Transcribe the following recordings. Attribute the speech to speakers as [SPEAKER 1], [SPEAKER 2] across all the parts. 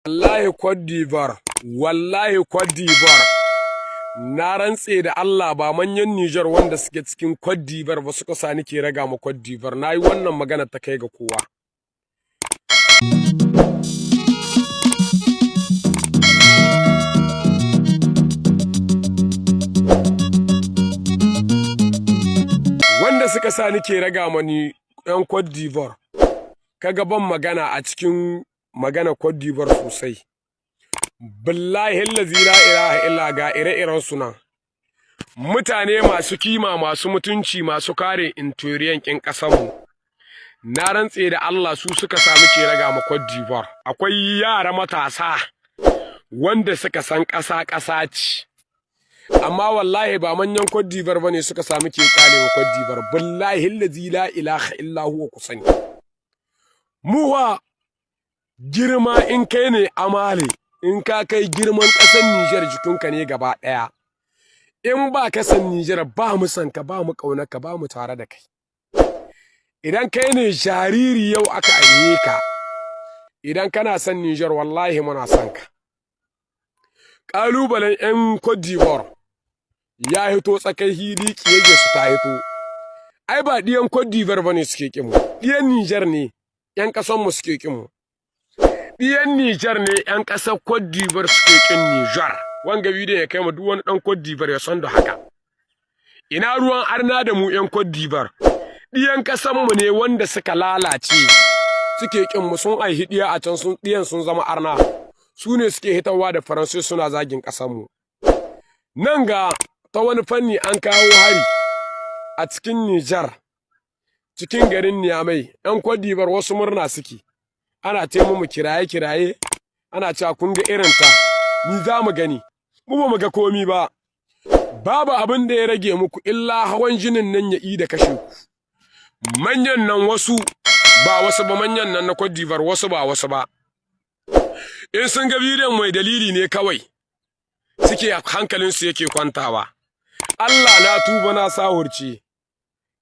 [SPEAKER 1] Wallahi Cote d'Ivoire, wallahi Cote d'Ivoire, na rantse da Allah ba manyan Niger wanda suke cikin Cote d'Ivoire ba suka sa nake raga ma Cote d'Ivoire. Nayi wannan magana ta kai ga kowa. Wanda suka sa nake raga ma ni yan Cote d'Ivoire, kaga ban magana a cikin magana Cote d'Ivoire sosai. Billahi allazi la ilaha illa ga ire-iren su nan. Mutane masu kima, masu mutunci, masu kare interiyan kin ƙasarmu. Na rantse da Allah su suka sa muke raga ma Cote d'Ivoire. Akwai yara matasa wanda suka san ƙasa ƙasa ce. Amma wallahi ba manyan Cote d'Ivoire bane suka sa muke kale wa Cote d'Ivoire. Billahi allazi la ilaha illa huwa ku sani. Muwa girma in kai ne amale, in ka kai girman ƙasar Nijar jikinka ne gaba ɗaya. In ba ka san Nijar, ba mu san ka, ba mu ƙaunar ka, ba mu tare da kai. Idan kai ne jariri yau aka aiye ka, idan kana son Nijar, wallahi muna son ka. Ƙalubalen 'yan Cote d'Ivoire ya hito tsakai hili, ƙiyayya su ta hito. Ai ba ɗiyan Cote d'Ivoire bane suke ƙin mu, ɗiyan Nijar ne, 'yan ƙasanmu suke ƙin mu. Ɗiyan Nijar ne 'yan ƙasar Cote d'Ivoire suke ƙin Nijar. Wanga bidiyon ya kai ma duk wani ɗan Cote d'Ivoire ya san da haka. Ina ruwan arna da mu 'yan Cote d'Ivoire? Ɗiyan ƙasanmu ne wanda suka lalace suke ƙin mu, sun aihi ɗiya a can, sun ɗiyan sun zama arna. Su ne suke hitawa da Faransai suna zagin ƙasanmu. Nan ga ta wani fanni an kawo hari a cikin Nijar, cikin garin Niamey, 'yan Cote d'Ivoire wasu murna suke. Ana ce mu kiraye-kiraye, ana cewa kun ga irinta, ni za mu gani, mu ba mu ga komi ba. Babu abin da ya rage muku illa hawan jinin nan ya da kashe ku. Manyan nan wasu ba wasu ba, manyan nan na Cote d'Ivoire wasu ba wasu ba. In sun ga bidiyon mai dalili ne kawai suke hankalinsu yake kwantawa. Allah na tuba na sahurci.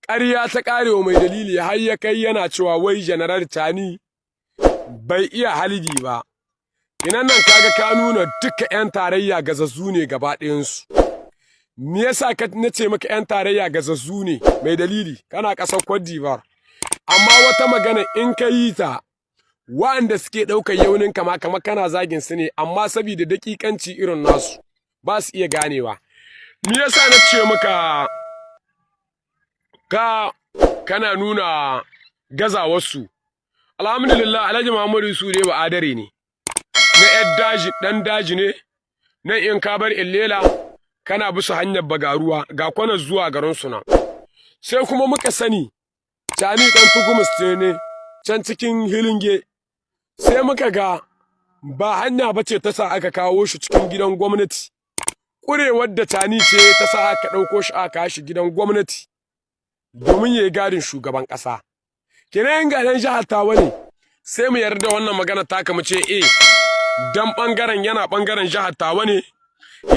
[SPEAKER 1] Ƙarya ta ƙarewa mai dalili har ya kai yana cewa wai General Tani bai iya halidi ba. Inan nan kaga ka nuna duka 'yan tarayya gazazzu ne gaba ɗayansu. Me yasa ka na ce maka 'yan tarayya gazazzu ne, mai dalili? Kana ƙasar Cote d'Ivoire. Amma wata magana in ka yi ta, wa'anda suke ɗaukar yaunin kama kamar kana zagin su ne, amma saboda daƙiƙanci irin nasu ba su iya ganewa. Me yasa na ce maka ka kana nuna gazawarsu? Alhamdulillah, Alhaji Muhammadu Yusuf dai ba adare ne. Na ‘yar daji, ɗan daji ne, nan in ka bar Illela kana bisa hanyar Bagaruwa ga kwanar zuwa garin suna. Sai kuma muka sani, Cani ɗan Tugumus ne can cikin Hilinge, sai muka ga ba hanya ba ce ta sa aka kawo shi cikin gidan gwamnati. Ƙurewar da Cani ce ta sa aka ɗauko shi aka kawo shi gidan gwamnati domin ya yi gadin shugaban ƙasa. Kenan ga ɗan jihar Tawa ne, sai mu yarda wannan magana taka, mu ce eh, dan ɓangaren yana ɓangaren jihar Tawa ne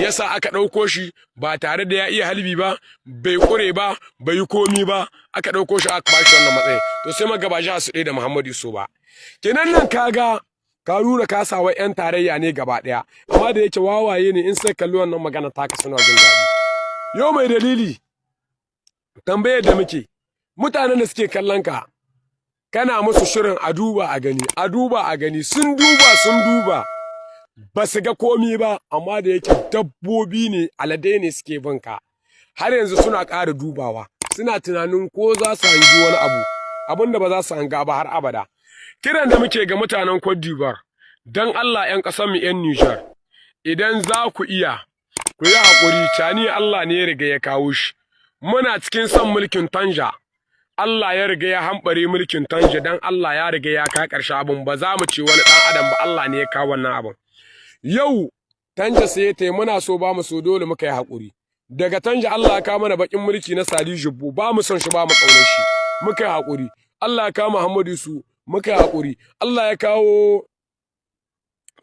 [SPEAKER 1] yasa aka ɗauko shi ba tare da ya iya halbi ba, bai ƙure ba, bai yi komi ba, aka ɗauko shi aka bashi wannan matsayin. To sai muga ba jihar su ɗaya da Muhammadu Yusuf ba. Kenan nan kaga ka nuna kasawa 'yan tarayya ne gaba ɗaya, amma da yake wawaye ne, in sai kalli wannan magana taka suna jin daɗi. Yau mai dalili, tambayar da muke, mutanen da suke kallon ka, kana musu shirin a duba a gani, a duba a gani, sun duba, sun duba, ba su ga komi ba, amma da yake dabbobi ne, aladai ne suke bin ka, har yanzu suna ƙara dubawa, suna tunanin ko za su hangi wani abu, abin da ba za su hanga ba har abada. Kiran da muke ga mutanen Cote d'Ivoire, don Allah 'yan ƙasar mu 'yan Nijar, idan za ku iya, ku yi haƙuri, Cani Allah ne ya riga ya kawo shi. Muna cikin son mulkin Tanja. Allah ya riga ya hambare mulkin Tanja, dan Allah ya riga ya ka ƙarshe abin, ba za mu ce wani ɗan adam ba, Allah ne ya kawo wannan abin. Yau Tanja sai ta muna so ba mu so, dole muka yi haƙuri. Daga Tanja Allah ya kawo mana bakin mulki na Sali Jubbu, ba mu son shi, ba mu ƙaunar shi. Muka yi haƙuri. Allah ya kawo Muhammadu Isu, muka yi haƙuri. Allah ya kawo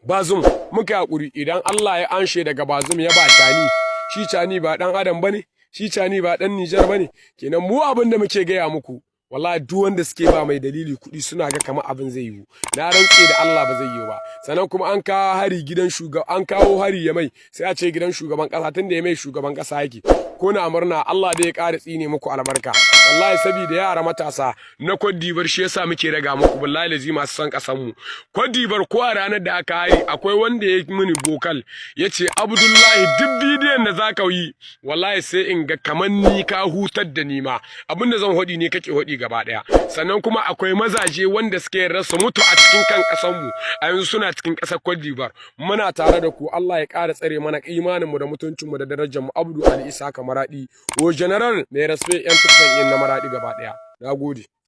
[SPEAKER 1] Bazum, muka yi haƙuri. Idan Allah ya anshe daga Bazum ya ba Cani, shi Cani ba ɗan adam bane, shi Cani ba ɗan Nijar bane. Kenan mu abin da muke gaya muku, Wallahi duk wanda suke ba mai dalili kuɗi suna ga kamar abin zai yiwu. Na rantse da Allah ba zai yiwu ba. Sannan kuma an kawo hari gidan shugaban, an kawo hari ya mai, sai a ce gidan shugaban kasa, tunda ya mai shugaban kasa yake. Ko na murna, Allah dai ya ƙara tsine muku albarka. Wallahi saboda yara matasa na Cote d'Ivoire, shi yasa muke raga muku. Billahi lazi, masu son kasan mu Cote d'Ivoire, ko a ranar da aka hari akwai wanda ya mini vocal, yace, "Abdullahi, duk bidiyon da zaka yi, wallahi sai in ga kaman ni ka hutar da ni ma, abinda zan hodi ne kake hodi gaba daya." Sannan kuma akwai mazaje wanda suke rasa mutu a cikin kan kasan mu, a yanzu suna cikin kasar Cote d'Ivoire. Muna tare da ku. Allah ya ƙara tsare mana imanin mu da mutuncin mu da darajar mu. Abdu Ali Isa Maradi o general mai respect yan tufan na Maradi gaba daya. Nagode.